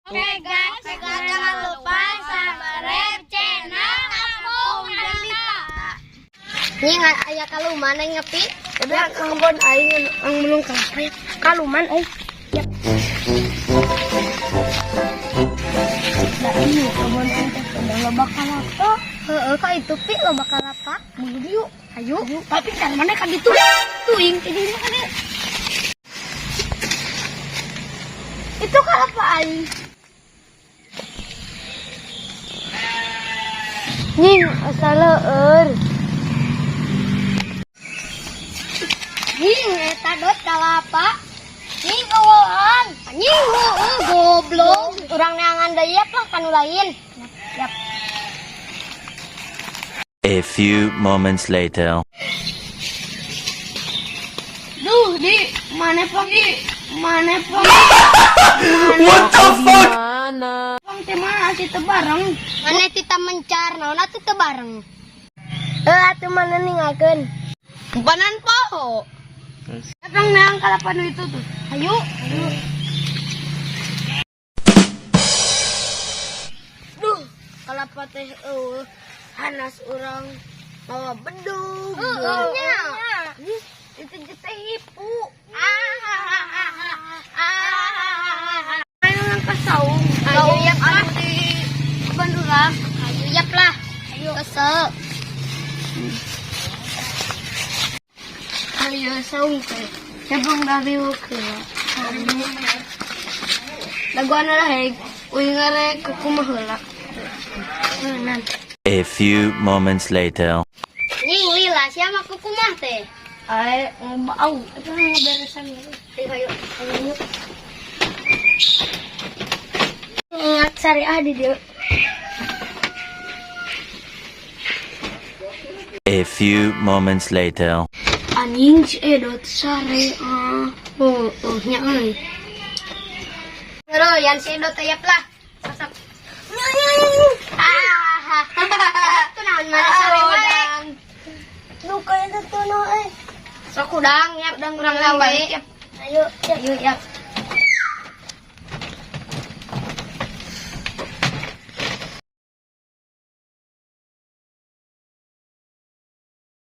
Oke guys, jangan lupa subscribe channel Kampung Delita. Nih aya kaluman aing ngepi. Udah kebon aing ang belum kelapa ya. Kaluman euy. Ya. Nah, iya kebon aing teh udah loba kalapa. Heeh, kok itu pi loba kalapa. Meuli yuk. Ayo. Tapi kan mana kan itu? Tuing ke dieu kan dieu. Itu kalapa aing. Nying asa leueur. Nying eta dot kalapa. Nying eueuhan. Anjing heueuh goblok. Urang neangan deui yap lah kanu lain. Yap. A few moments later. Duh, di mana pang di mana pang What the fuck? pang teh mana sih teu bareng. Mana tita mencar naon atuh teu bareng. Eh atuh mana ninggalkeun. Banan poho. Datang neang kalapa nu itu tuh. Ayo. Ayo. Duh, kalapa teh eueuh hanas urang mawa bedug. Heueuh nya. Ih, itu teh hipu. Ayo nang ka saung. Ayo yap lah. Anu di kebon urang. Ayo yap lah. Ayo. Kesel. Ayo saung teh. Sebelum dari heula. Dagoan lah heg, uing rek kumaha heula. Heunan. A few moments later. Nying lila siapa kukumah teh? Ae bau, itu beresan gitu. Ayo ayo. Ayo. Ingat syariah di dieu. A few moments later. Anjing si Edot syariah. Oh, oh, nya euy. Hero, yan si Edot yap lah. Sosok. Ah, tuh naon mana sare wae. Duka itu tuh no eh. Sok udang yap, Udang urang urang gawe. balik yap. Ayo, Ayo yap.